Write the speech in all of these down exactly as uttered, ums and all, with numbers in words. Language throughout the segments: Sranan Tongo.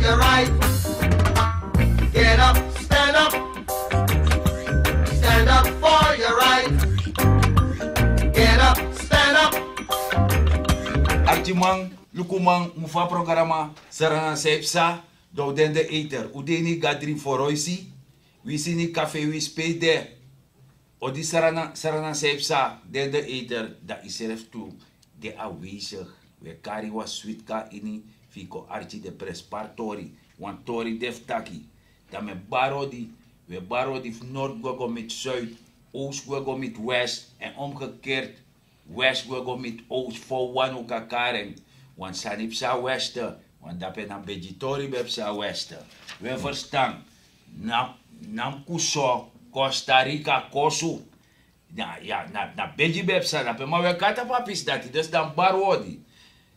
Your right. Get up, stand up. Stand up for your right. Get up, stand up. Arkiman, lukuman, mufa programa, Saranan Saipsa, Dodende Eter, Udeni Gadri Foroisi, Wisini Cafe Wispede. Odi Saranan, Saranan Saipsa, Dende Eter, da iseref tu de aanwezig. We kari wan sweet ka ini fu yu kon arki den prenspari tori. Wan tori de fu taki. Dan mi e bari odi, we bari odi fu nord gwe go miti zuid, oost gwe go miti west, en omgekeerd, west gwe go miti oost, fu wan un kan kari en. Wan sani psa weste, wan dape na begi tori ben psa weste. We ferstan, na, na mi kuso, Costa Rica, kosu. Na, ya, na, na begi ben psa, na pe ma we kata papis dati, dus dan bari odi.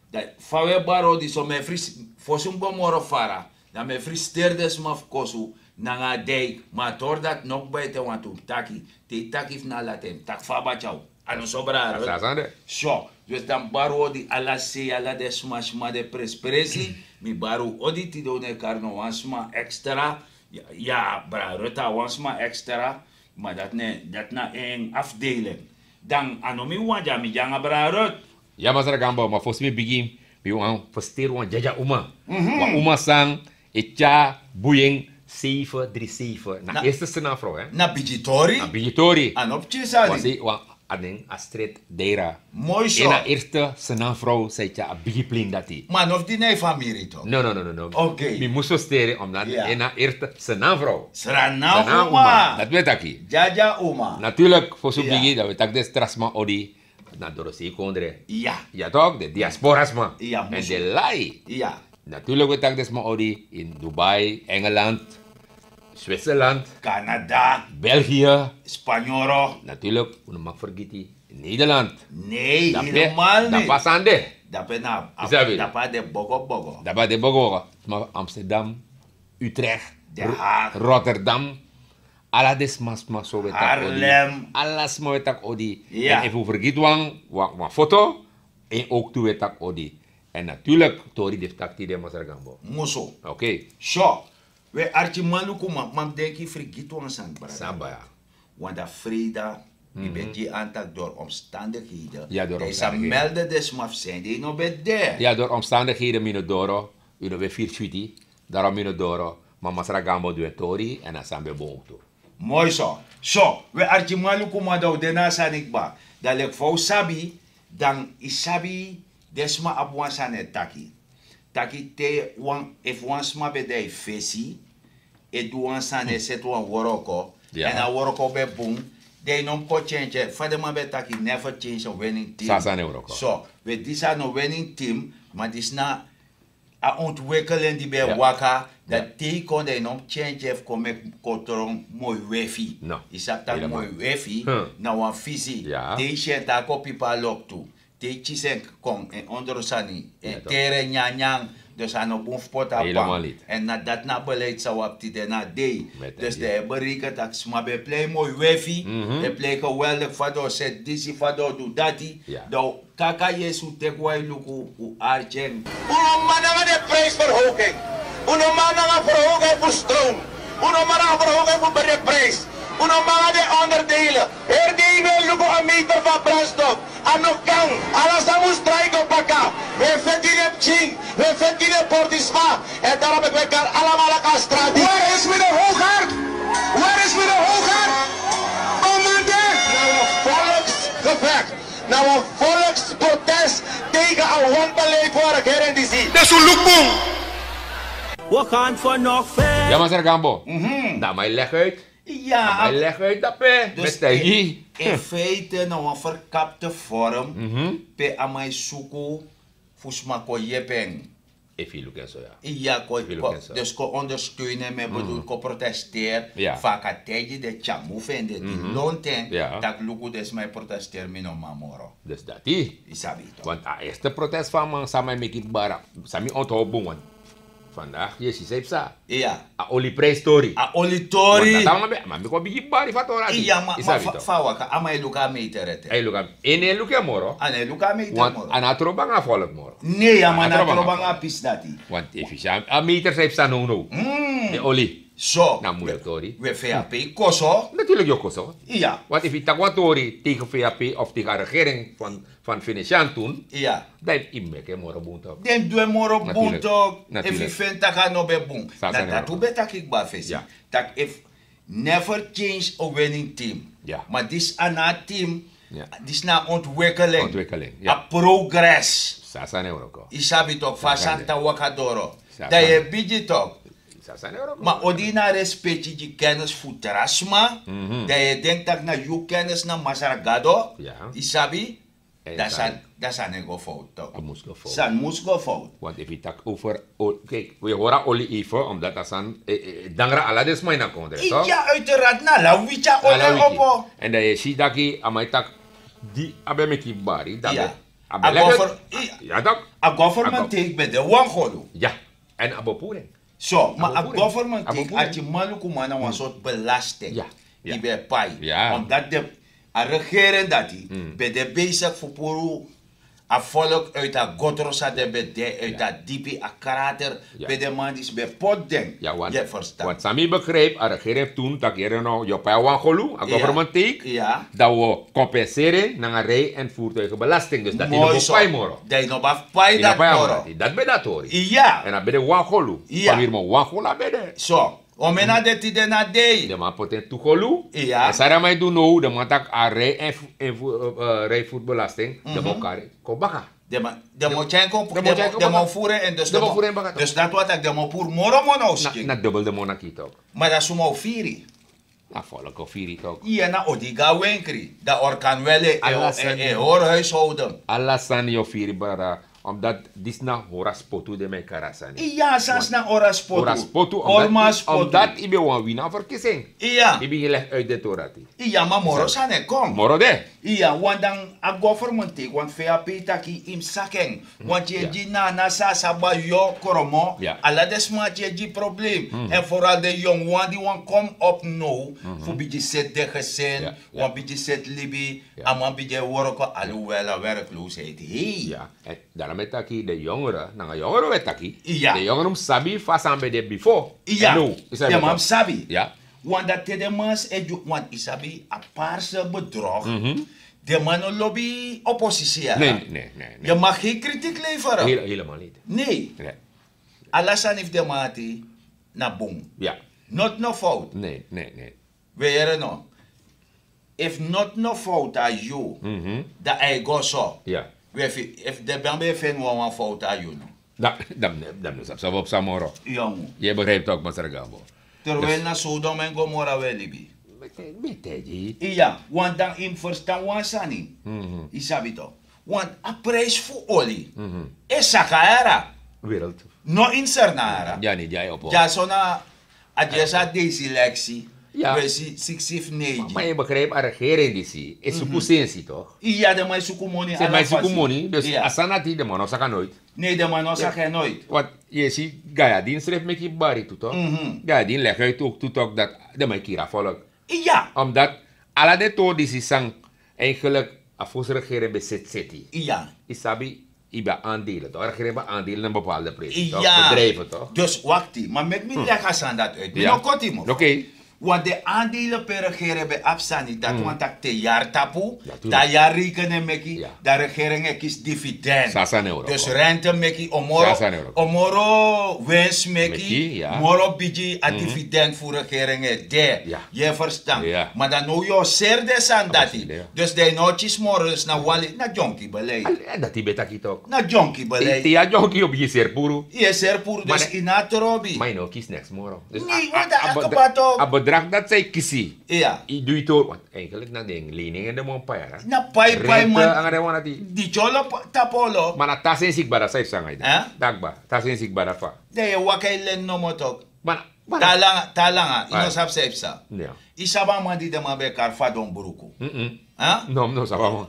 Dan fa we bari odi, so mi e fris, fosi mi go moro fara, dan mi e fris teri den sma fu kosu, nanga a dei, ma a tori dati no kba ete wantu taki, te yu taki fu na ala ten, taki fa a bati a unu. A no so brada. A sa sani de. So, dus dan bari odi ala sei, ala den sma, sma den presi presi, mi bari un odi tide un no e kari no wan sma extra, ya, ya, brada, a wan sma extra, Ma dati ne, dati na en afdeling. Dan a no mi wan dya, mi dya nanga brada Ruth. Ya, Masra Gambo, ma fosi mi bigin, mi wan festeri wan dyadyama uma. Mhm. Wan uma san e tyari bui en seifen dri seifen. Na eerste sena vrouw, hè? Na bigi tori. Na bigi tori. A no pikin sani. Wan sei, wan, a nen Astrid Deira. Moi so. En na eerste sena vrouw, san e tyari a bigi plin dati. Ma no fu dini na yu famiri, toch? No, no, no, no, no. Oké. Mi mus festeri, omdat en na eerste sena vrouw. Sranan uma. Dati wi e taki. Dyadyama uma. Natuurlijk, fosi wi bigin, dan wi e taki den tra sma odi na dorosei kondre. Ya. Ya toch, den diaspora sma. Ya, en den lai. Ya. Natuurlijk, wi e taki den sma odi in Dubai, Engeland, Zwitserland, Canada, België, Spanyoro. Natuurlijk, un no mag fergiti Nederland. Nee, helemaal niet. Dape a sani de. Dape na, dape a de bogo bogo. Dape a de bogo bogo. Ma Amsterdam, Utrecht, Den Haag, Rotterdam. Ala den sma sma so wi e taki odi. Haarlem. Ala sma wi e taki odi. Ya. En efu un fergiti wan, wan, wan foto, en ook tu wi e taki odi. En natuurlijk, tori de fu taki tide, Masra Gambo. Musu. Oké. So, we arkiman, luku, ma mi denki fergiti wan sani, brada. Samba, ya. Want dan freida, mi ben gi en taki door omstandigheden. Ya, door omstandigheden. Dan yu sa melde den sma fu sani, den no ben de. Ya, door omstandigheden mi no doro, yu no ben firi switi, daarom mi no doro, ma Masra Gambo du en tori, en a sani ben bun tu. Moi so. So, we arkiman, luku, ma dan un de na a sani kba. Dan leki fa un sabi, dan yu sabi, den sma abi wan sani e taki. Taki te wan, efu wan sma ben de na yu fesi, e du wan sani, e seti wan wroko, ya, en a wroko ben bun, dan yu no mus kon change, fa den man ben taki, never change a winning team. San a sani e wroko. So, we disi a no winning team, ma disi na a ontwikkeling di ben e waka, dan te yu kon, dan yu no mus change fu kon meki kon tron moi wefi. No. Yu sabi taki moi wefi na wan fisi. Ya. Te yu si en, te a kon pipa loktu. Te yu kisi en kon, en ondro sani, en tere nyanyan, dus a no bun fu poti a pan. En na dati na a beleid san wi abi tide na dei. Dus den e bereken taki sma ben e plei moi wefi, e plei geweldig, fa den o seti disi, fa den o du dati. Dan kaka yesi un teki wan e luku, un arki en. Un no man nanga den prijsverhoging. Un no man nanga verhoging fu stroom. Un no man nanga verhoging fu den prijs. Un no man nanga den onderdelen. Heri dei wi e luku a meter fu a brandstof. A no kan. Ala san mus drai go baka. Wi e feti gi den pikin, wi e feti gi den portisma. En daarom wi e kari alamala kon na strati. Waar is meneer Hoogaard? Waar is meneer Hoogaard? Commandant! Na wan volksgevecht. Na wan volksprotest tegen a wanbeleid van a regering disi. Dus un luku bun. We gaan voor nog ver. Ya, Masra Gambo. Mhm. Dan mi e leg uit. Ya. Dan mi e leg uit dape. Dus in, in feite na wan verkapte vorm, mhm, pe a man e suku fu sma kon yepi en. Efu yu luku en so, ya. Ya, kon, dus kon ondersteunen, mi bedoel, kon protesteri. Ya. Fa a kan taigi den tyamu fu en, den di lontu en, taki luku, den sma e protesteri, mi no man moro. Dus dati. Yu sabi toch. Want a eerste protest fu a man, san mi e meki bara, san mi onthoud bun wan. Vandaag yu e si san yu psa. Iya. A oli prijstori. A oli tori. Dati a man ben a man ben kon bigin bari fu a tori ati. Iya, ma fa a waka a man e luku a meter ete. A e luku a en e luku en moro. A no e luku a meter moro. A no a trobo nanga a folk moro. Nei, a man no a trobo nanga a pisi dati. Want efu yu si a meter san yu psa nownow, den oli. So na muya tori. We fe a pei koso. Natuurlik yu o koso. Iya. Want efu yu taki wan tori tegen fe a pei of tegen a regering van van Venetian toen, dan yu meki en moro bun tok. Den du en moro bun tok. Efu yu feni tak' a no ben bun, na dati un ben taki kba fesi, tak' efu never change a winning team. Ma disi a na a team, disi na a ontwikeling, a progres. Yu sabi tok fa a sani tan waka doro. Dan yu e bigi tok. Ma odi na respeki gi kennis fu tra sma, dan yu e denki tak' na yu kennis na masra gado. Yu sabi. Dan sani e go fowtu tok. Sani mus go fowtu. Want efu yu taki over, kik, wi e hori a oli even omdat a sani e dangra ala den sma ini a kondre tok. Ya, uiteraard na ala wiki a oli e opo. Èn dan yu e si taki a man e taki di a ben meki bari dan a ben a ben leki. A government teki ben de wan golu. Ya. Èn a ben puru en. So ma a government teki arki man luku man na wan sortu belasting di ben e pai. Omdat den a regering dati ben de besik fu puru a folk uiti a gotro san den ben de uiti a dipi a krater. Ben den man disi ben poti den. Yu e ferstan? Want san mi begrijpi a regering fu tun taki yere no yu o pai a wan golu a government teki, dan wi o kompenseri en nanga rei èn voertuigen belasting dus dati yu no mus pai moro. Dan yu no mus pai dati moro. Dati ben de a tori. Iya. Èn a ben de wan golu. Famiri man wan golu a ben de. So, o men na de tide na dei den man poti en tu golu. Èn san den man e du now den man taki a rei èn rei voerbelasting den man o kari kon baka. Den man o tyai en kon den man o furu en dus den man o furu en baka. Dus dati wani taki den man o puru moro moro na o skin. Na dubel den man o naki yu tok. Ma dan suma o firi? Na folk o firi tok. Iya na odi go na wenkri dan orkan wele e hori huisholden. Ala sani yu o firi brada. Omdat disi na hori a spotu den man e kari a sani. Iya a sani si na hori a spotu. Hori a spotu. Omdat yu ben wani wini a verkising. Iya yu bigin legi uit den tori dati. Iya ma moro sani e kon moro de. Iya want dan a government teki want fe a pei taki yu mus saki en. Want yu e gi nana sasa bayo kromo ala den sma ati e gi problem. Èn foral den yongu wan di wani komi op now fu bigin seti den gesin, wan bigin seti libi. A man bigin e worko aluwel a werklosheid hei. Daro mi e taki den yongere nanga yongere wi e taki. Den yongere mus sabi fa a sani ben de bifo. Iya den man mus sabi. Want dati te den man si e gi want yu sabi a parse bedrog. Den man no lobi oposisi ya. Den man gen kritik lefere. Nei. Ala sani fu den man ati na bun. Noti no fowtu. Nei nei nei. We yere no? Efu noti no fowtu na yu, dan a e go so. We efu den ben ben e feni wawan fowtu na yu no? Dan mi no sabi sabi o psa moro. Yu e begripi tok masra gambo. Terwel na sodom èn gomora we libi. Mi e taigi yu. Iya want dan yu mus ferstan wan sani. Yu sabi tok want a prijs fu oli e saka yara. No ini serna yara. Dyaso na a dyesi a deisi leksi. We si siksi fu neigi. Ma yu e begripi a regering disi e suku sensi tok. Iya den man e suku moni. Den man e suku moni dus a sani dati den man no saka noiti. Nei den man no saka en noiti. Yu e si gayadin srefi meki bari tu tok. Gayadin legi uit tu tok dati den man e kiri a folk. Iya omdat ala den tori disi san eigenlik a fosi regering ben seti seti. Iya yu sabi yu ben a andele tok regering ben a andele na bepaalde prijsi tok bedrijfe tok. Dus wakti ma meki mi legi a sani dati uit mi no koti yu moro. Want den andele pe regering ben abi sani dati wani taki te yari tapu, dan a yari rekening meki, dan regering e kisi dividend. Dus rente meki o moro o moro wens meki moro bigi a dividend fu regering e de. Yu e ferstan? Ma dan now yu o seri den sani dati. Dus dan yu no o kisi moro dus na wali na dyonki beleid. Dati yu ben taki tok na dyonki beleid. Te yu a dyonki yu o bigin seri puru. Yu e seri puru dus yu no a trobi. Ma yu no o kisi neks moro. Nei want a kba tok. A bedrag dati san yu kisi, yu du yu tori want eigenlik na den lening en den man pai yara. Na pai pai man. Di tyolo tapu olo. Ma na ta sensi kba dati san yu psa nanga yu dati kba ta sensi kba dati fa. Dan yu e waka e leni nomo tok. Talanga talanga yu no sabi san yu psa. Yu sabi a man di den man ben e kari fadon bruku? No mi no sabi a man.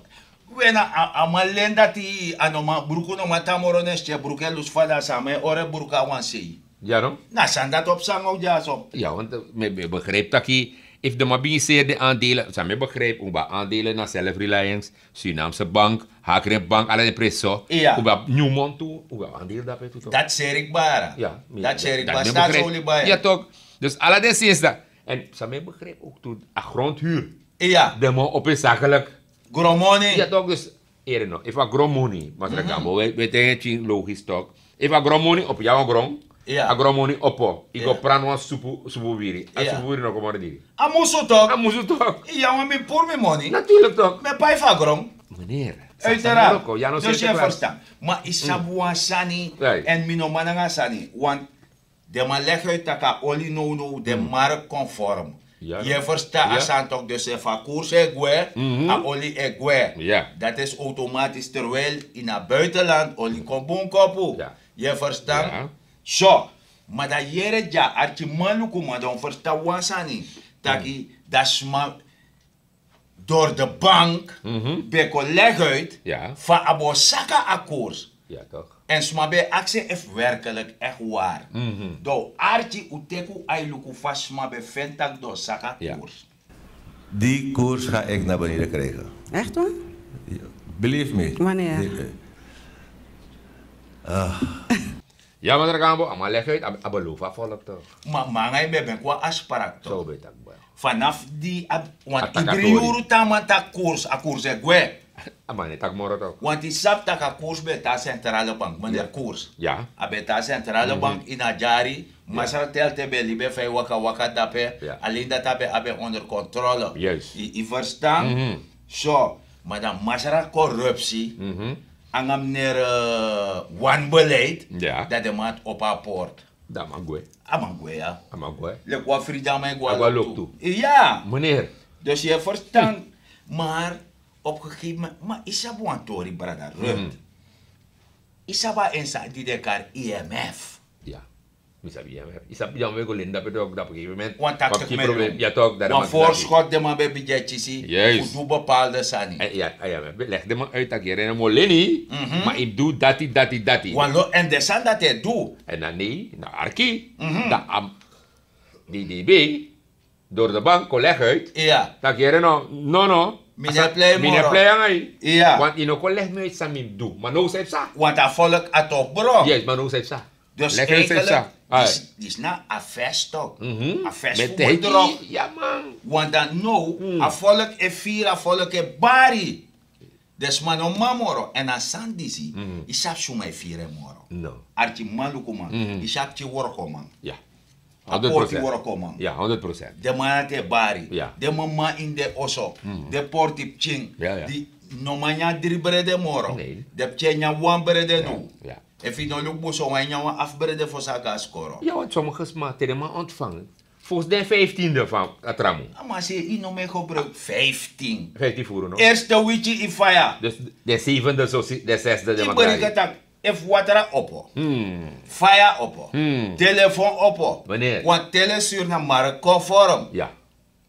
We na a man leni dati a no man bruku no man tan moro nesti e bruku e lusu fadon a sama e ore bruku a wan sei. Ya no? Na sani dati o psa now dyaso. Ya want mi begrijp taki efu den man bigin seri den aandelen san mi begrijp un ben aandelen na self reliance, Surinaamse bank, Hakrin bank, ala den presi so. Un ben abi Newmont tu, un ben abi aandelen dape tu tok. Dati seri kbara. Ya. Dati seri kbara, staatsolie baya. Ya tok. Dus ala den sins dati. En san mi begrijp ook tu a grondhuur. Ya. Den man opo en zakelik. Grondmoni. Ya tok. Dus ere no efu a grondmoni masra Gambo, we ten e tying logisch tok. Efu a grondmoni opo ya wan grond, a grondmoni opo yu go pran wan supu supu wiri, a supu wiri no kon moro diri. A musu tok. A musu tok. Ya wan mi puru mi moni. Natuurlik tok. Mi e pai fu a grond. Meneer, uiteraard. Dus yu e ferstan. Ma yu sabi wan sani. Èn mi no man nanga a sani want den man legi uit tak' a oli nownow de mark konform. Yu e ferstan a sani tok? Dus efu a koers e gwe, a oli e gwe. Dati is automatisch terwijl ini a buitenland oli kon bun kopu. Yu e ferstan? So, ma dan yere dya arkimanlukuman dan un ferstan wan sani taki dan sma dori de bank ben kon legi uit fa a bo saka a koers. Èn sma ben e aksi en efu werkelik ekti wari. Dan un arki un teki un ai luku fa sma ben feni tak' den o saka a koers. Die koers ga ik naar beneden krijgen. Echt waar? Believe me. Wanneer? Ya masra Gambo a man legi uit a belofu a volk tok. Ma man nanga yu ben ben kon wan asprak tok. Fanaf di a wan ibri yuru tan a man taki koers a koers e gwe. A man e taki moro tok. Want yu sabi tak' a koers ben e tan a centrale bank meneer koers. A ben e tan a centrale bank ini a dyari. Masra telten ben e libi en fa yu waka waka dape. Alen dati a ben abi en onder kontrole. Yu ferstan? So, ma dan masra korupsi nanga meneer wanbeleid, dan den man ati opo a port. Dan a man gwe. A man gwe ya. A man gwe. Leki wan fridi a man e gwe a loktu. Ya. Meneer. Dus yu e ferstan. Maar op gegeven moment ma yu sabi wan tori brada rut. Yu sabi a en sani di den kari imf. Ya. Mi sabi imf yu sabi dan we go leni dape tok dape gegeven moment. Wan taki tok meri. Ya tok dati wan voorschot den man ben bigin e kisi fu du bepaalde sani. Ya imf ben legi den man uit taki yere no mi o leni. Ma yu mus du dati dati dati. Wan lo en den sani dati e du. En na nei na arki dan a dei dei ben dori de bank kon legi uit. Taki yere no no no. Mi no e plei nanga yu. Want yu no kon legi mi uit san mi mus du ma now san yu psa. Want a volk ati o bron. Yes ma now san yu psa. Dus eigenlik disi na a fes tok. A fes fu bedrog. Want dan now a volk e firi a volk e bari. Den sma no man moro èn a sani disi yu sabi suma e firi en moro. Arkimanlukuman, yu sabi pikin wrokoman. A porti wrokoman. Den man dati e bari. Den mama ini den oso, den porti pikin di no man nyan dri brede moro. Den pikin e nyan wan brede now. Efu yu no luku bun sowan e nyan wan afu brede fosi a go na skoro. Ya want somige sma te den man ontfang fosi den vijftiende fan a tramu. A man sei yu no man e gebruiki vijftin. Vijftin furu no. Eerste wiki yu faya. Dus den zevende so den zesde den man e gebruiki taki efu watra opo, faya opo, telefon opo, wan telesur na mark konform. Ya.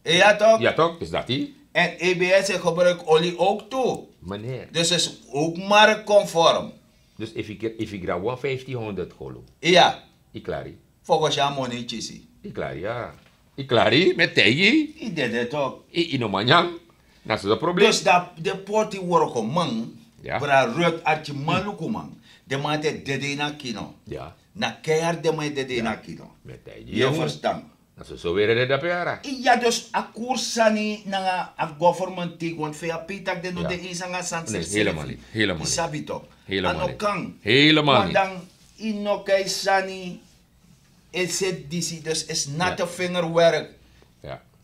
Ya tok. Ya tok dus dati. En ebs e gebruiki oli ook tu. Dus is ook mark konform. Dus efu yu grabu wan vijftin honderd golu. Ya. Yu klari. Fokosi a moni yu kisi. Yu klari ya. Yu klari mi e taigi yu. Yu dede tok. Yu no man nyan. Na soso problem. Dus dati den porti wrokoman, bra rut arkimanlukuman, den man dati e dede ini a kino. Na keihard den man e dede ini a kino. Mi e taigi yu. Yu ferstan? Na soso were den dape yara. Ya dus a koers sani nanga a government teki want fa yu abi taki den no de eens nanga a sani srefi. Yu sabi tok? A no kan. Want dan yu no kan yu sani e seti disi dus is nate vingerwerk.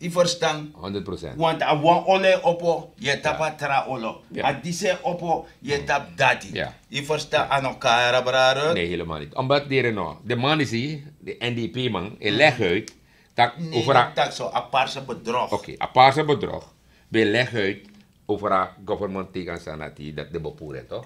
Yu ferstan? Want a wan olo e opo yu e tapu a tra olo, a disi e opo yu e tapu dati. Yu ferstan? A no kan yara brada. Ne helemaal niti ombat dere no de man disi de n d p man e legi uit. Tak' over a tak' so a parse bedrog. Oke a parse bedrog ben legi uit over a government teki a sani dati dati de bepure tok.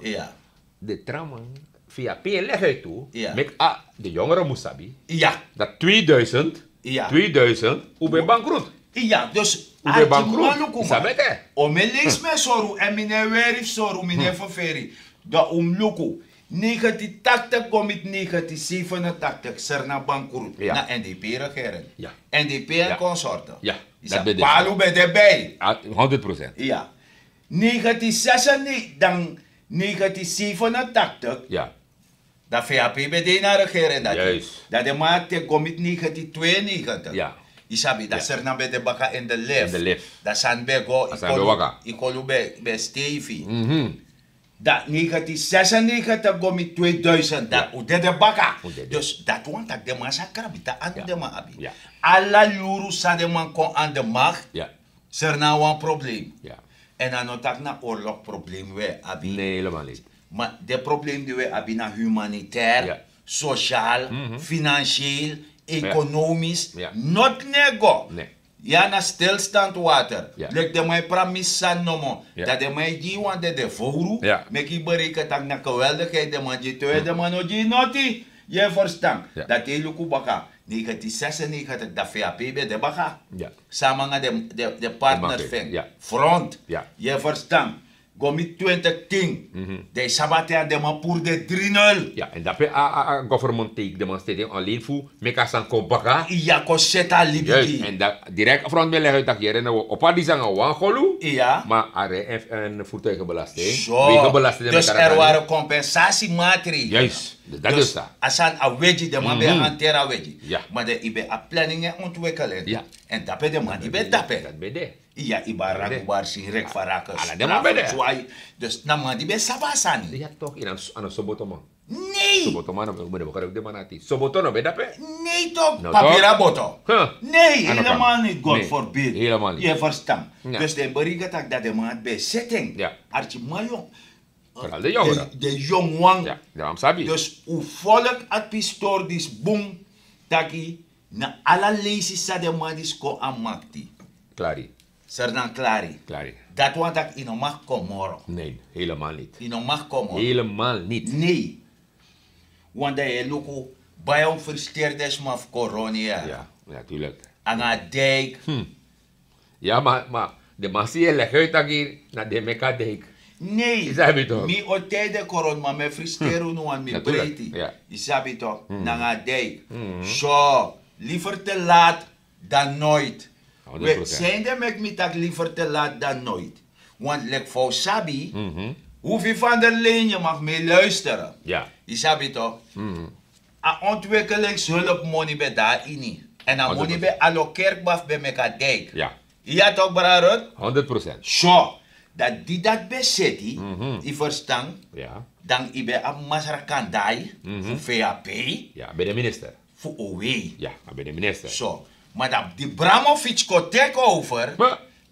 De traman via pe e legi uit tu meki a de yongere mus sabi. Dati tweeduizend tweeduizend un ben bankrut. Un ben bankrut. Sabi ete. O mi e leisi mi e sori un èn mi no e weri fu sori un mi no e ferferi. Dan un mus luku Negentien tachtig go miti negentien zevenentachtig, Serna bankrut. Na N D P regering. N D P en consorten. Isa, Palu ben de bij. Honderd procent. Ya. Negentien zesennegentig, dan negentien zevenentachtig. Ya. Dan V H P ben de na regering dati. Juist. Dan de man te go miti negentien tweeënnegentig. Ya. Isabi, dan Serna ben de baka in de lift. In de lift. Dan san ben go, ikolu ben stevi. Dan negentien zesennegentig go mi tweeduizend, dan u dede baka. Dus dat want dat de man sa krabita anu de man abi. Ala luru sa de man kon aan de macht. Serna wan probleem. En a no tak na oorlog probleem we abi. Nee, helemaal niet. Maar de probleem die we abi na humanitair, sociaal, financieel, economisch, not nego. Ya na stilstand water. Leki den man e pramisi sani nomo, dan den man e gi yu wan dede vowru. Meki yu bereken tak' na geweldigheid den man gi yu, te den man no gi yu noti. Yu e ferstan? Dan te yu luku baka, negentien sesennegentig, dan vap ben de baka, sama nanga den partners fu en, front. Yu e ferstan? Go mi twintig tin, dan yu sabi a ten a den man puru den dri nul. Ya, èn dape a government teik den man stede en onlein fu meki a sani kon baka. Ya, kon seti a libi gi yu. Èn dan direkt front ben legi uit tak' yere na wi opo a disi nanga wan golu. Ma a rij en voertuigenbelasting, wegenbelasting. Dus er ware kompensatiemaatregel. Juist. Dus a sani a wegi, den man ben hanteri a wegi. Ma den yu ben abi planning en ontwikkel en, èn dape den man di ben dape. Iya, yu ben raku barsi rek farakas. Ala den man ben de. Dus na man di ben sabi a sani. Iya tok, yu na soboto man. Nei. Soboto man no ben, ben de baka den man ati. Soboto no ben dape. Nei tok, papira boto. Nei, helemaal niet, God forbid. Yu e ferstan? Dus den beriga tak' dati den man ben seti en. Arki man yong. Vooral de jongeren. Den yongu wan. Dus un folk abi pistori disi bun, taki na ala leisi san den man disi kon a makti. Klari. Sernan klari. Dati wan tak' yu no mag kon moro. Nee, helemaal niet. Yu no mag kon moro. Helemaal niet. Nee. Want dan yu e luku, bai un frusteri den sma fu koroni ya. Ya, tuurlijk. Nanga a dijk. Ya, ma, ma den man si yu e legi uit taki na den meki a dijk. Nei. Yu sabi tok'? Mi o tide koroni, ma mi e frusteri unu wan mi breiti. Yu sabi tok'? Nanga a dijk. So, liever te laat dan nooit. We, sende meki mi taki liever te laat dan nooit. Want leki fa un sabi, Hoefie van der Leen, yu mag mee luisteren. Yu sabi tok'? A ontwikkelingshulpmoni ben de na ini. Èn a moni ben allokeer kba fu ben meki a dijk. Iya tok' brada Ruth? Honderd procent. So, dan di dati ben seti, yu ferstan? Dan yu ben abi masra kandai fu vap. Ya, ben de minister. Fu owei. Ya, a ben de minister. So, ma dan di Bramovic kon teki over,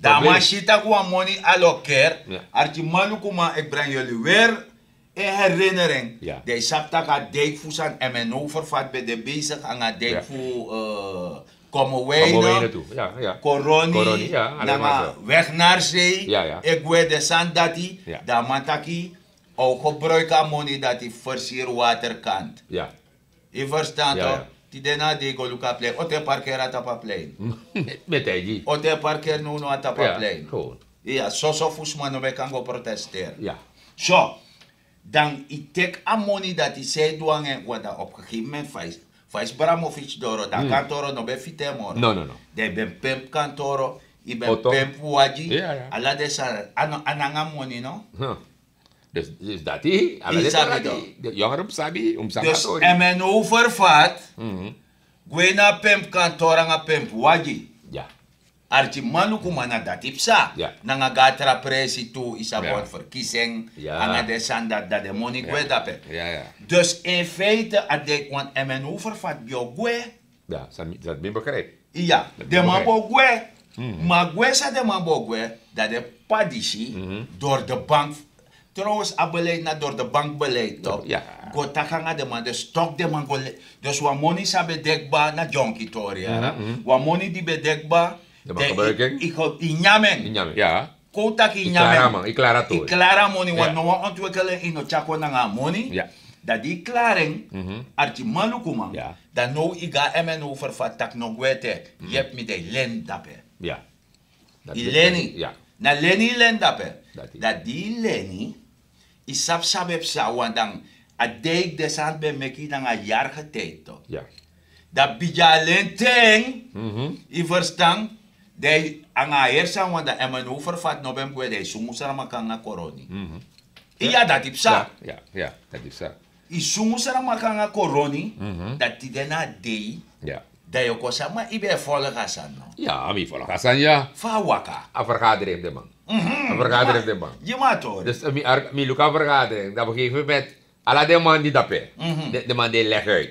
dan a man si tak' wan moni allokeer. Arki man luku man, eki brengi yuli weri en herinnering. Dan yu sabi tak' a dijk fu san M N O vervat ben de bezig nanga a dijk fu Kommerwijnen, Koroni, nanga weg naar zee. Eki gwe den sani dati. Dan a man taki a o gebruiki a moni dati fu versiri waterkant. Yu ferstan tok'? Tide na a dei go luku a plein, oto e parkeri na tapu a plein. Mi e taigi yu. Oto e parkeri nownow na tapu a plein. Iya, soso fu sma no ben kan go protesteri. So, dan yu teki a moni dati, san yu du nanga en? Wan dan op gegeven moment fa yu si Bramovic doro, dan a kantoro no ben fiti en moro. No, no, no. Dan yu ben pimpi kantoro, yu ben pimpi wagi. Ala den sani, a no, a nanga moni no? Dus, dus dati, ala den sani dati, den yongeren mus sabi, un mus sabi a tori. Dus M N O vervat gwe na pimpi kantoro nanga pimpi wagi. Ya. Arki man luku man, na dati psa. Ya. Nanga go na tra presi tu, yu sabi, wan verkiezing, nanga den sani dati, dan den moni gwe dape. Ya, ya. Dus in feite a dei wan M N O vervat ben o gwe. Ya, san mi, san mi begrijp. Iya, den man ben o gwe. Ma gwe san den man ben o gwe, dan den p'pa disi, door de bank. Trouwens, a beleid na door de bank beleid tok'? Go taki nanga den man, dus tok' den man go le-, dus wan moni san ben de kba, na dyonki tori yara. Wan moni di ben de kba, den yu nyan en. Kon un taki yu nyan en. Yu klari a moni, want no wan ontwikkeling yu no tyari kon nanga a moni. Dan di yu klari en, arki man luku man, dan now yu go na M N O vervat taki no gwe ete, yepi mi, dan yu leni dape. Yu leni. Na leni yu leni dape. Dan di yu leni, yu sabi san ben psa, want dan A dijk de sani ben meki nanga yarige tijd toch. Dan bigi alen ten, yu verstan? Dan yu nanga a heri sani wan dan en men no ferfati no ben mus gwe dan yu sungu sramaka nanga koroni. Iya dati psa. Yu sungu sramaka nanga koroni. Dan tide na a dei dan yu o kon sabi ma yu ben e folga a sani no? Ya mi folga a sani ya. Fa a waka? A fergadering fu den man. A fergadering fu den man. Gi mi a tori. Dus mi luku a fergadering dan begrijpi mi met ala den man di dape. Den man di e legi uit.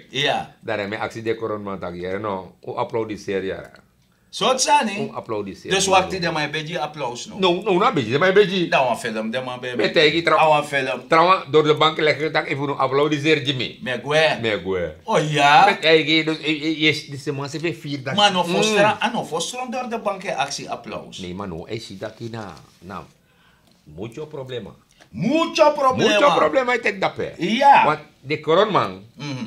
Dan mi aksi den koronman taki yere no un applaudiseri yara. Sortu sani? Un applaudiseri. Dus wakti den man e ben gi applaus no? No no na ben gi den man e ben gi. Dan wan film den man ben e ben gi. Trawan trawan dori de bank legi uit taki efu no applaudiseri gi mi. Mi e gwe. Mi e gwe. O ya. Mi e gi dus disi man sefi e firi dati. Ma a no fo stron dori de bank e aksi applaus. Ne ma no e si daki na na mucho problema. Mucho problema. Mucho problema e teki dape. Iya. Want de koronman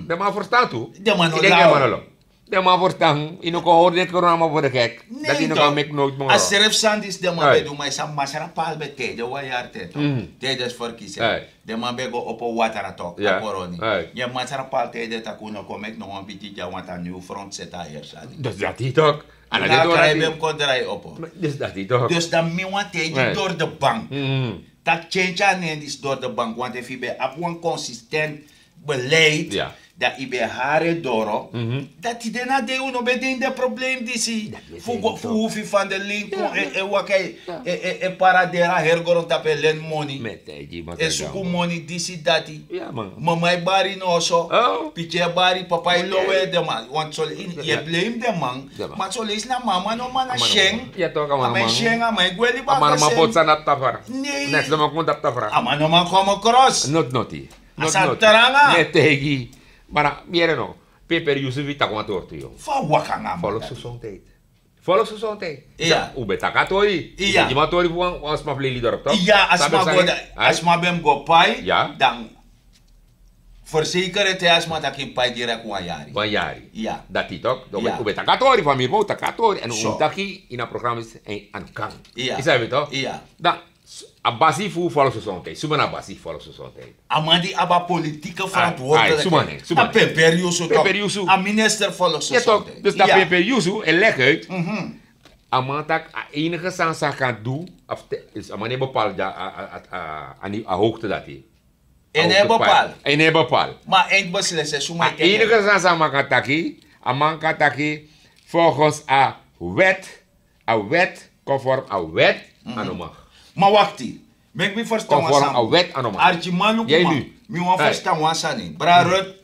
den man ferstan tu. Den man no lau. Den man ferstan yu no kon hori den koronman fu de gek. Dati yu no kan meki noit moro. A srefi sani disi den man ben du ma yu sabi masra pal ben tede wan yari ten tok. Tede si ferkisi den man ben go opo watra tok a koroni. Yu en masra pal tede taki un no kon meki no wan bigi dya want a niw front seti a heri sani. Dus dati yu tok. Ala den dori a krai ben mus kon drai opo. Dus dati yu tok. Dus dan mi wan tedi dori de bank. Taki tyentye a nen disi dori de bank want efu yu ben abi wan konsistent beleid, dan yu ben hari en doro. Dan tide na dei un no ben de ini den problem disi. Fu go fu hufi fan de lin kon e waka e paraderi a heri grontapu e leni moni, e suku moni disi dati. Mama e bari no oso. Pikin e bari papa e lowe den man want sole ini yu e blame den man. Ma soleisi na mama no man na syen. A man e syen a man e gwe libi a man no man poti sani na tafra. Neks no man kon tapu tafra. A man no man kon a man kros. Noti noti. A sa tranga. Mi e taigi. Ma na mi yere no. Pe peri yusu fu yu taki wan tori tu yu. Fa waka nanga a man folok sosontiydi. Folok sosontiydi. Un ben taki a tori. Yu man tori fu wan sma fu leli dorp tok? Ya a sma go dan a sma ben mus go pai. Dan ferseker ete a sma taki mus pai direk wan yari. Wan yari. Dati tok. Un ben taki a tori famiri ma un taki a tori èn un taki ini a programa disi èn a no kan. Yu sabi tok? Dan a basi fu folok sosontiydi suma na a basi fu folok sosontiydi? A man di abi a politike verantwoordelijkheid. A pemperi yusu tok. A minister folok sosontiydi. Dus dan pemperi yusu e legi uit. A man taki a enige sani san a kan du a man no e bepaal a hoogte dati. En no e bepaal. Ma a eindbeslisi suma e teki. A enige sani san a man kan taki a man kan taki volgens a wet. A wet konform a wet a no mag. Ma wakti, meki mi ferstan wan sani. Arkiman lukuman, mi wani ferstan wan sani brada ruth.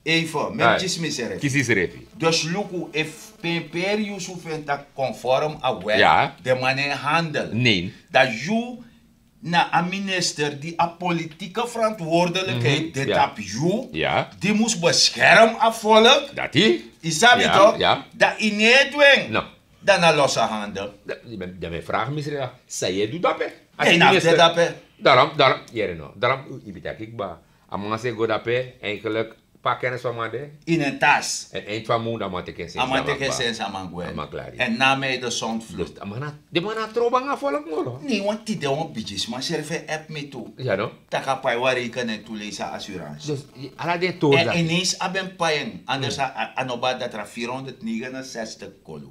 Even meki kisi mi srefi. Kisi srefi. Dus luku efu pemperi yusu fu en taki konform a wet, den man no e handel. Dan yu na a minister di a politike verantwoordelikheid de tapu yu, di mus beskerm a volk. Dati yu sabi tok? Dan yu no e du en. Dan na losa hande. Dan mi e fragi mi srefi san yu e du dape? Darom darom yere no darom yu ben taki kba. A man se go dape eigenlik. Paki en so man de ini en tas. En eindfa mun dan man teki en sensi a man gwe. En na mi e de sound flut. Den man na trow banga a volk moro. Ne wan tide wan bigisma srefi e app mi tu. Taki a pai wan rekening tu leisi a assurance. Ala den tori dati. En inesi a ben pai en anders a no bari datra firi honderd negenensestig kolu.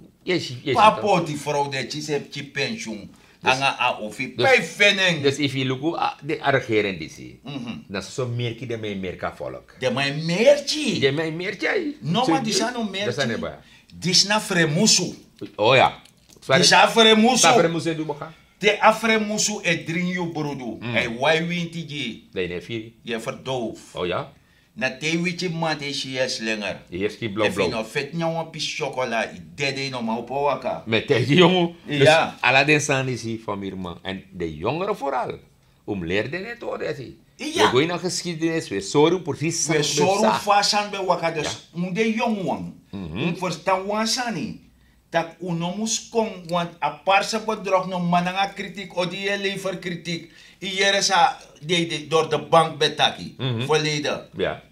Papo di frow de kisi e pikin pensioen. Nanga a ofi pai feni en. Dus efu yu luku a regering disi, na soso merki den man e merki a volk. Den man e merki. Den man e merki. No man disi a no merki. Disi na fremusu. Oya. Disi a fremusu. Te a fremusu e dringi yu brudu, a e wai winti gi yu. Dan yu no e firi. Yu e ferdoof. Na te yu witi maman te yu si yu e slenger. Efu yu no feti nyan wan pisi syokola yu dede yu no man opo waka. Mi e taigi yu yongu. Ala den sani disi famiri man èn den yongere foral. Un mus leri den den tori disi. Wi e go ini a geskidinis wi e sori un presisi san un fu a sani ben waka dus un den yongu wan. Un mus ferstan wan sani. Tak' un no mus kon want a parse bedrog no man nanga kritik o di yu e lever kritik. Yu yere san dei dori de bank ben taki, verleden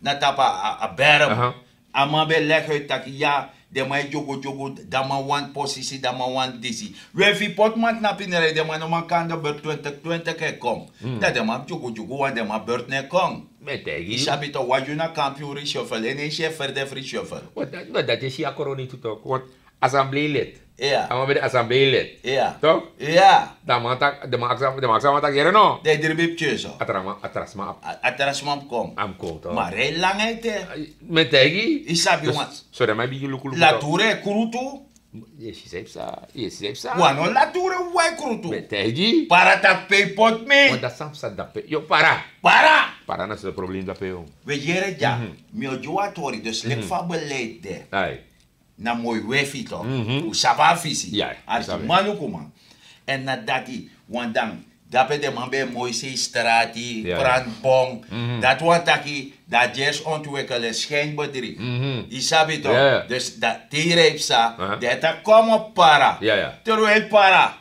na tapu a berm. A man ben legi uit taki ya, den man e dyugudyugu, dan man wani posisi dan man wani disi. We efu yu poti man tnapu ini rei den man no man kon na de burt twintig twintig e kon. Dan den man abi dyugudyugu want den man burt no e kon. Mi e taigi yu. Yu sabi tok, wan yu na kampion reshuffle, en esi e ferde fu reshuffle. Wat dati, wat dati e si a koroni tu tok. Want assembleelid. Iya. A man ben de assembleelid. Iya. Tok? Iya. Dan man tak, den man aksa, den man aksa man tak yere no. Den e dribi pikin so. A tra man, a tra sma ap. A, a tra sma ap kon. A mus kon tok. Ma rei lang ete. Mi e taigi yu. Yu sabi wan. So den man e bigin luku luku tok. Lature e krutu. Yu e si san e psa, yu e si san e psa. Wan no lature wai krutu. Mi e taigi yu. Para tak' pe yu poti mi. Want dati san psa dape. Yu o para. Para. Para na so problem dape yu. We yere dya. Mhm. Mi o gi wan tori, dus leki fa beleid de. Ai. Na moi wefi tok. Mhm. Un sabi a fisi. Ya, un sabi. Arkiman lukuman. Èn na dati, wan dan, dape den man ben e moi sei strati, ya, ya, pranti bon. Mhm. Dati wani taki, dan a gersi ontwikkel en schijnbedrijf. Mhm. Yu sabi tok? Ya, ya. Dus dan te yu rei psa, aha, den e taki kon mi o para. Ya, ya. Terwijl para.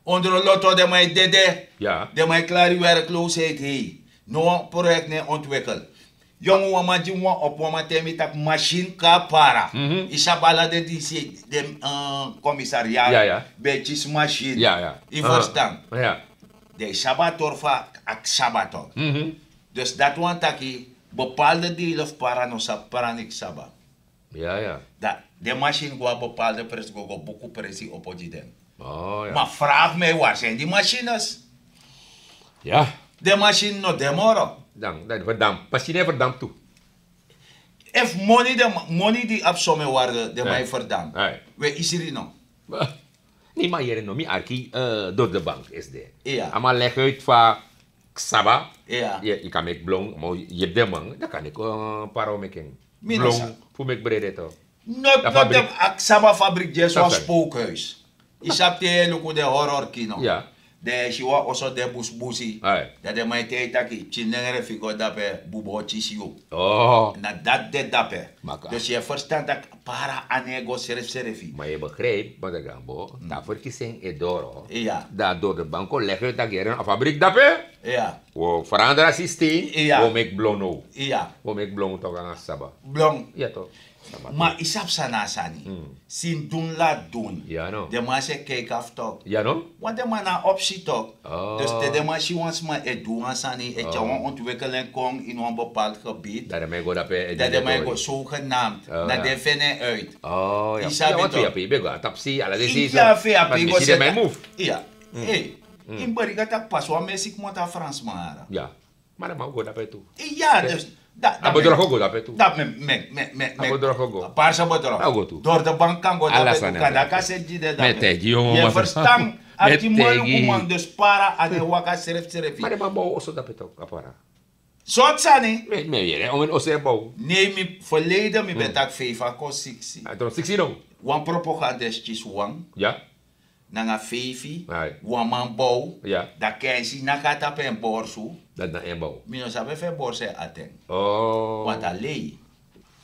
Ondro loto den man e dede. Ya. Den man e klari werkloosheid hei. No wan project no e ontwikkel. Yongu wan man gi mi wan opo, wan man taigi mi taki masin kon na para. Mhm. Yu sabi ala den disi, den, eh, commissariat. Ya, ya. Ben e kisi masin. Ya, ya. Yu ferstan? Ya. Den e sabi a tori fu a ksaba tok. Mhm. Dus dati wani taki bepaalde delen fu para no sabi pranti ksaba. Ya, ya. Dan den masin go na bepaalde presi go, go buku presi opo gi den. Oh, ya. Ma vraag mij, waar zijn die machines? Ya. Den masin no de moro. Dan, dan verdamp. Masin e verdamp tu. Efu moni den ma-, moni di abi some waarde, den man e verdamp. Ai. We isri no. Ba. Nee, ma yere no, mi arki, eh, door de bank is de. Iya. A man leg uit fa ksaba. Iya. Yu kan meki blon, ma yu yepi den man, dan kan yu kon, eh, para o meki en. Mi no sa. Blon, fu meki brede tok. Not, not den, a ksaba fabrik, just wan spookhuis. Yu sabi te yu e luku den horror kino. Ya. Den e si wan oso de busibusi. Ai. Dan den man e taigi taki, pikin nengre fu yu go dape, bubo o kisi yu. Oh. Na dati de dape. Maka. Dus yu e ferstan taki para a no e go srefsrefi. Ma yu e begrijp, ma dan go na bo, dan verkiezing e doro. Ya. Dan door de bank kon leg uit taki yere no, a fabrik dape. Ya. Wi o verandra systeem, ya, wi o meki blon now. Ya. Wi o meki blon tok nanga saba. Blon. Ya tok. Ma yu sabi san na a sani. Mm. Sin dun lati dun. Ya no. Den man sa e keki afu tok. Ya no. Want den man na opsi tok. Oh. Dus te den man si wan sma e du wan sani, e tyari wan ontwikkeling kon ini wan bepaald gebied. Dan den man e go dape, dan den man e go zogenaamd. Oh, na den feni en uit. Oh, ya. Yu sabi tok. Ya, want yu ben go na tapsi, ala den sei so. Ya, fu ya, ma yu ben si go den man e move. Ya. Mm. Hey, yu ben bari taki pas wan mesi kmoto na Fransman ara. Ya. Ma den man o go dape tu. Ya, dus, da, a bedrog o go dape tu. Da, me, me, me, me, a bedrog o go. Parsa bedrog. A o go tu. Door de bank kan go dape tu. Ala sani kan dape. Kan seti gi den dape. Mi e taigi yu, man. Yu e ferstan? Mi e taigi yu. Arkiman lukuman, dus para a no e waka srefsrefi. Ma den man bow oso dape tok, a para. Sortu sani? Mi, mi yere, omeni oso e bow. Nee, mi verleden, mi ben taki feifi a kon siksi. A kon siksi no. Wan propagandist kisi wan. Ya. Nanga feifi, ai, wan man bow, ya, dan kensi naki a tapu en borsu. Dati na en bow. Mi no sabi efu en borsu e ati en. Oh. Want a lei.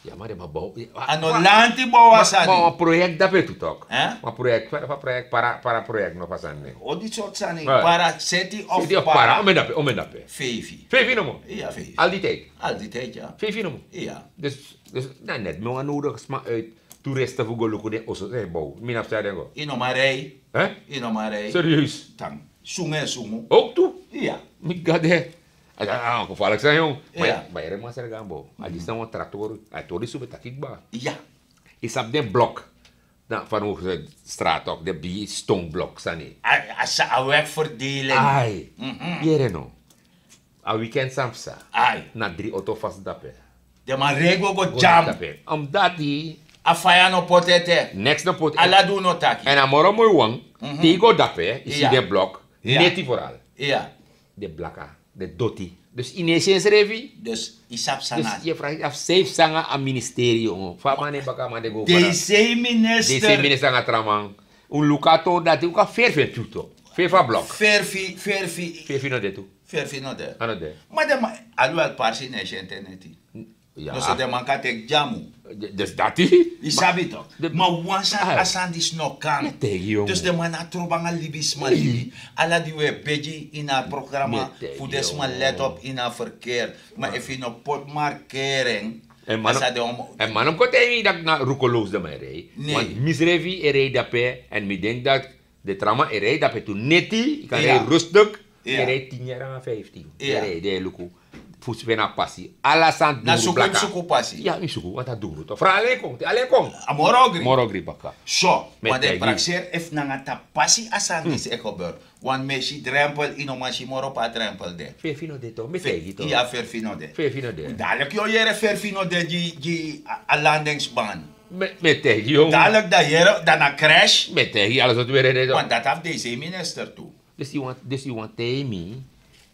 Ya, ma den man bow. A no lanti bow a sani. Ma wan project dape tu tok. Hè? Wan project, fa, fa project, para, para project no fa sani. O di sortu sani, ai, para seti of, seti of para, para. Omeni dape, omeni dape. Feifi. Feifi nomo? Ya, feifi. Al die tijd? Al die tijd, ya. Feifi nomo? Ya. Dus, dus, dan net mi wan nodig sma uit toeristen fu go luku den oso san e bow. Mi no abi san den go. Yu no man rei. Hè? Yu no man rei. Serieus? Tan. Sungu en sungu. Ook tu? Ya. Mi gade. A, a, a, gevaarlijk san, yong. Ma, ya, ma yere masra go na bo. A disi na wan tra tori. A tori so mi ben taki kba. Ya. Yu sabi den blok. Na Van Hoogstraat tok, den bigi stone blok sani. A, a sa, a wegverdeling. Ai. Mhm. Yere no. A weekend san psa. Ai. Na dri oto fasi dape. Den man rei go, go dyan. Omdati a faya no poti ete. Neks no poti ete. Ala du no taki. Èn a moro moi wan, mhm, te yu go dape, yu si, ya, den blok, ya, neti vooral. Ya. Den blaka, den doti. Dus yu no e si ensrefi. Dus yu sabi san na. Dus yu e vraag yu afu san yu psa nanga a ministerie, yongu. Fa a man e baka a man de go. Den sei minister. Den sei minister nanga tra man. Un luku a tori dati, un kan feri fu en tu tok. Feri fu a blok. Feri fu, feri fu. Feri fu no de tu. Feri fu no de. A no de. Ma den man, alwel parsi no e si en te neti. Ya. Dus den man kan teki dyamu. De-, dus dati. Yu sabi tok. Ma wan sani, ai, a sani disi no kan. Mi e taigi yu, yongu. Dus den man na trobi nanga libisma libi. Ala di wi e begi ini a programma, mi e taigi yu, fu den sma let op ini a verkeer. Ma efu yu no poti markering, èn man no, a sa de wan mo-, èn man no kon taigi mi dati na roekeloos den man e rei. Nee. Want misrefi e rei dape, èn mi denki dati den tra man e rei dape tu neti, yu kan rei rustig, yu e rei tin yari nanga vijftien. Yu e rei, den e luku. Fu spen na pasi ala sani. Na duru suku blaka. Suku pasi. Ya, mi suku want a duru to fra alen kon te alen kon. A moro ogri. Moro ogri baka. So, want den prakseri efu nanga ta pasi a sani disi e gebeur. Want mi e si drempel, yu no man si moro pe a drempel de. Fefi no de to mi e taigi to. Ya, ferfi no de. Fefi no de. Dalik yu o yere ferfi no de gi a landingsban. Mi e taigi yu. Dalik dan yere dan na crash. Mi e taigi yu ala sortu were de to. Want dati abi den sei minister tu. Dus yu want dus yu want taigi mi.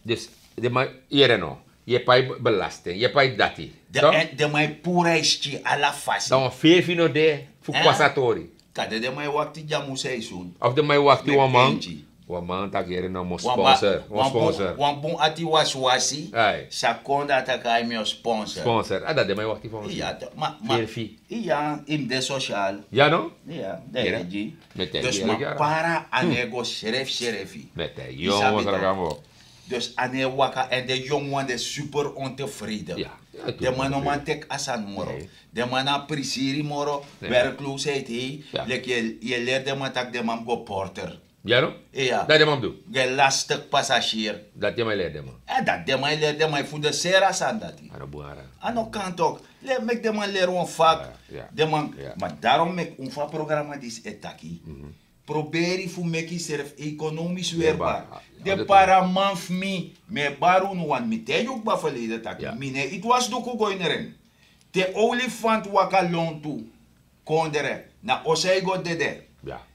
Dus den man yere no. Yu e pai belasting, yu e pai dati. Den man e puru a e skin ala fasi. Dan wan fefi no de fu kon a satori. Kade den man e wakti dyamu seisun. Of den man e wakti wan man. Wan man taki yere no mo sponsor wan sponsor. Wan bun ati wasiwasi. Sa kon dati a kai mi o sponsor. Sponsor a dati den man e wakti fu wan man. Fefi. Iya, yu mus de sosial. Ya no? Iya, dan yu e gi. Dus ma para a no e go srefi srefi. Yu sabi tok. Dus a no e waka èn den yongu wan de super ontevreden. Den man no man teki a sani moro. Den man na prisiri moro. Werkloosheid hei. Leki yu e leri den man tak' den man mus go porter. Ya no? Dati den man mus du. Go e lastik pasasir. Dati den man e leri den man. Dati den man e leri den man e fu de seri a sani dati. A no kan tok. Meki den man leri wan fak. Den man. Ma darom meki un fu a programa disi e taki. Proberi fu meki yusrefi ekonomis werbar. Den paraman fu mi, mi e bari unu wani mi taigi un kba ferleide taki mi no e iti wan sduku go ini ren. Te olifant waka lontu kondre, na oso a e go dede.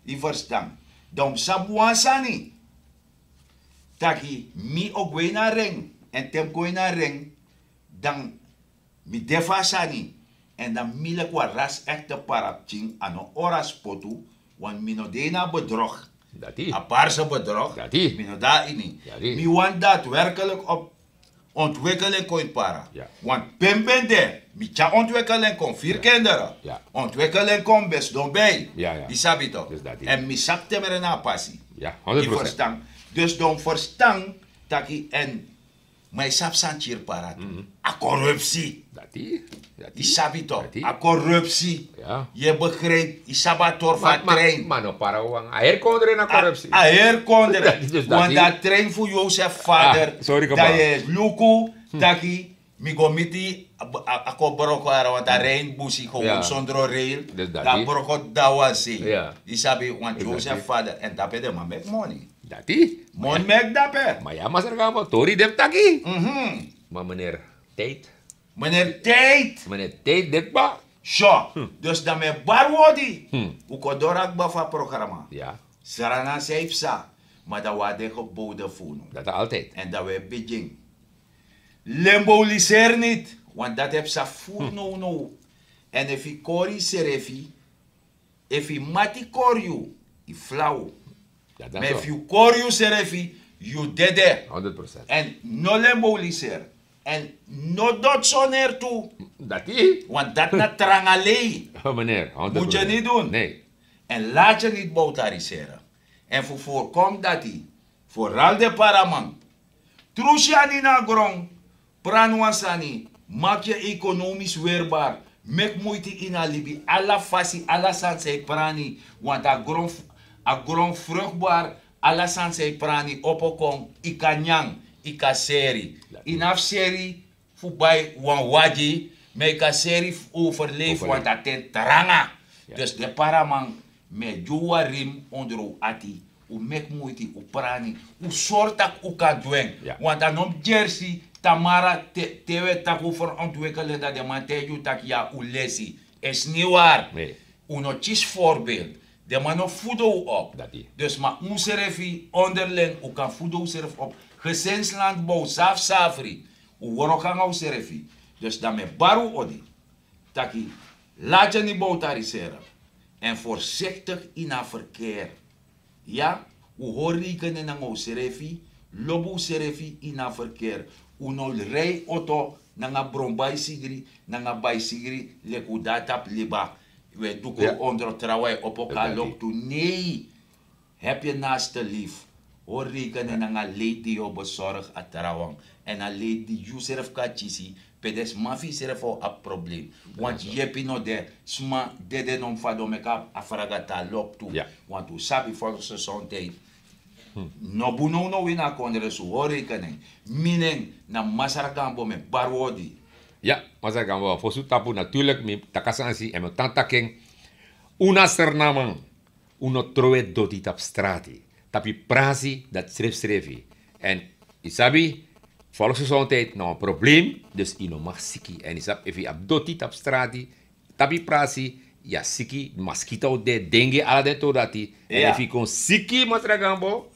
Yu ferstan? Dan un mus sabi wan sani, taki mi o go ini a ren. Èn te mi go ini a ren, dan mi de fu a sani. Èn dan mi leki wan ras ekte parapikin a no ori a spotu. Want mi no de ini a bedrog. A parse bedrog. Mi no de na ini. Mi wani datiwerkelik op ontwikkeling kon ini para. Want pe mi ben de, mi tyari ontwikkeling kon firi kinderen. Ontwikkeling kon mi ben sidon bij. Yu sabi tok? Èn mi sabi temere na a pasi. Yu ferstan? Dus dan un ferstan taki èn ma yu sabi san kiri para tu. A korupsi. Yu sabi tok? A korupsi. Yu e begripi? Yu sabi a tori fu a trein. Ma no para wan a heri kondre na korupsi. A heri kondre. Want a trein fu yosef fader, dan yu e luku taki mi go miti a kon broko ara want a rein busi go won sondro reil. Dan a broko dawan sei. Yu sabi want yosef fader èn dape den man meki moni. Moni meki dape. Ma ya masra gamo tori de fu taki. Ma meneer, tijd. Meneer, tijd. Meneer, tijd de kba. So, dus dan mi e bari un odi. Un kon doro a kba fu a programa. Srana san yu psa. Ma dan un abi den gebode fu unu. Dati altijd. Èn dan un e bigin. Lemboliseri niti. Want dati e psa furu nownow. Èn efu yu kori yusrefi, efu yu mati kori yu, yu flaw. Ma efu yu kori yusrefi, yu dede. Èn no lemboliseri. Èn no doti soneri tu. Dati. Want dati na tranga lei. Mus yu niti dun. Èn lati yu niti bowtariseri. Èn fu forkomi dati, foral den paraman, trusi yu anu ini a gron. Prani wan sani. Maki yu ekonomis werbar. Meki muiti ini a libi ala fasi ala sani san yu prani. Want a gron frukbar. Ala sani san yu prani opo kon, yu kan nyan, yu kan seri. Yu no abi seri fu bai wan wagi, ma yu kan seri fu overleifi want a ten tranga. Dus den paraman, mi e gi un wari mus ondro un ati. Un meki muiti un prani. Un sori tak' un kan du en. Want a no mus gersi tamara te un e taki un ferontwikelen dan den man taigi un tak' ya un lesi. Esi ni wari. Un no kisi forbeeld. Den man no fudo un op. Dus ma unsrefi onderling un kan fudo unsrefi op. Gesinslandbow safsafri. Un wroko nanga unsrefi. Dus dan mi e bari un odi taki, lati en ni bowtariseri. Èn forsiktik ini a ferkeer. Ya, un hori reikenen nanga unsrefi. Lobi unsrefi ini a ferkeer. Un no rei oto nanga bron baisigri nanga baisigri leki un de na tapu liba. Un e duku ondro trawan e opo kon na loktu. Nei. Hebi yu naaste lifi. Hori reikenen nanga lei di yu o besorgi a trawan. Èn a lei di yu srefi kan kisi. Pe den sma fu yusrefi o abi problem. Want yepi no de. Sma dede no mus fadon meki a fragata loktu. Want un sabi folgse sonteiti. No bun nownow ini a kondre su hori rekening. Mi nen na Masra Gambo, mi e bari odi. Ya, Masra Gambo, a fosi un tapu, naturlik mi taki a sani si èn mi o tan taki en. Un na Sranan man, un no trowe doti tapu strati. Tapu yu prasi dati srefsrefi. Èn yu sabi, volksgezondheid na wan probleem. Dus yu no mag siki. Èn yu sabi, efu yu abi doti tapu strati, tapu yu prasi, yu a siki, maskita o de, dengue, ala den tori dati. Èn efu yu kon siki, Masra Gambo,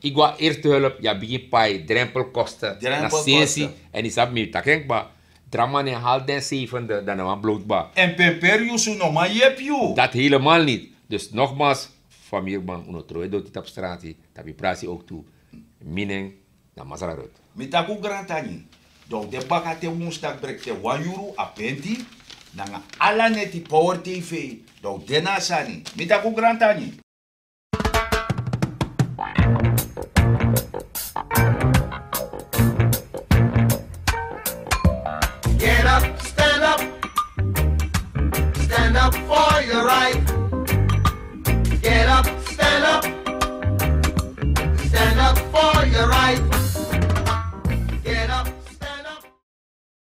yu go na eerste hulp, yu a bigin pai drempelkosten. Na sensi. Èn yu sabi, mi taki en kba, dra man e hali den zevende, dan na wan blowtu kba. Èn pemperi yu su no man yepi yu. Dati helemaal niet. Dus nogmaals, famiri man, un no trowe doti tapu strati, tapu yu prasi ook tu. Mi nen na Masra Ruth. Mi taki un grantangi. Dan un de baka te wunstaki breki te wan yuru a penti, nanga ala neti Power T V. Dan un de na a sani. Mi taki un grantangi. Get up, stand up. Stand up for your right. Get up, stand up. Stand up for your right.